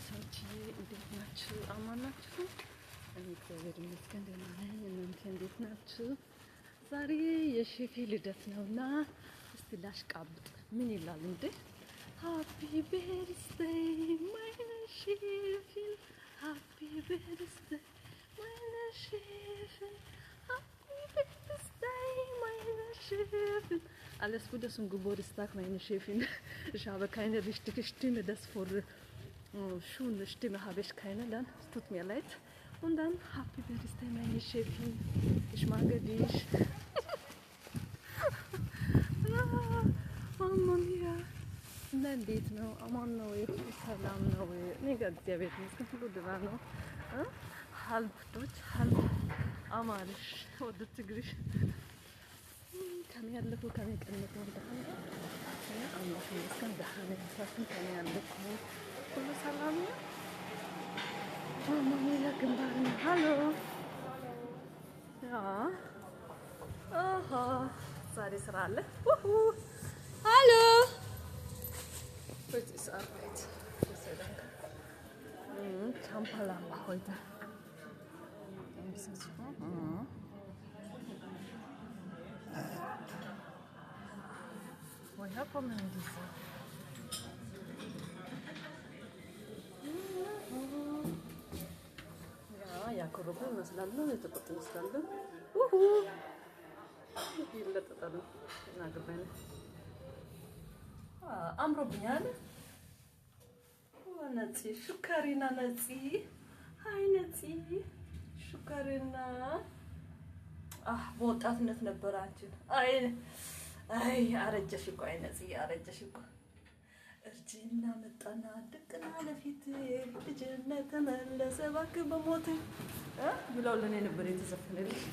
ሰዎችዬ እንዴት ናችሁ? አማን ናችሁ? እኔ እግዚአብሔር ይመስገን ደህና ነኝ። እናንተ እንዴት ናችሁ? ዛሬ የሼፌ ልደት ነውና እስቲ ላሽቃብጥ። ምን ይላል እንዴ? Happy birthday, meine Chefin, happy birthday, meine Chefin, happy birthday, meine Chefin. Alles Gute zum Geburtstag, meine Chefin. Ich habe keine richtige Stimme, das vor schöne Stimme habe ich keine, dann es tut mir leid. Und dann Happy Birthday, meine Chefin. Ich mag dich. Mamma mia. እና እንዴት ነው? አማን ነው ወይ? ሰላም ነው ወይ? እኔ ጋር እግዚአብሔር ይመስገን ሁሉ ደህና ነው። Halb Deutsch, halb Amharisch oder Tigrisch። ከመይ ኣለኹ? ከመይ ቀኒኹም? ደሓን ዶ? ኣምላኽ ይመስገን ደሓን እየ። ንሳትኩም ከመይ ኣለኩም? ኩሉ ሰላም እዩ? Mamma mia, ግንባርና። Hallo, ja, አሃ፣ ዛሬ ስራ አለ። Hallo. Heute ist Arbeit. Gott sei Dank. Champalamba heute. Ein bisschen zu. Woher kommen diese? ያ ያኮረፉ ይመስላሉ፣ የተቆጡ ይመስላሉ። ውሁ ይለጠጣሉ። እናገባኝ አምሮብኛል። ነፂ ሹከሪና፣ ነፂ፣ hi ነፂ ሹከሪና። አህ፣ በወጣትነት ነበር አንቺን። አይ አይ፣ አረጀሽ እኮ። አይ ነፂ፣ አረጀሽ እኮ። እርጅና መጣና ድቅና ለፊት፣ ልጅነት ተመለሰ እባክህ በሞት ብለው ለእኔ ነበር የተዘፈነልኝ።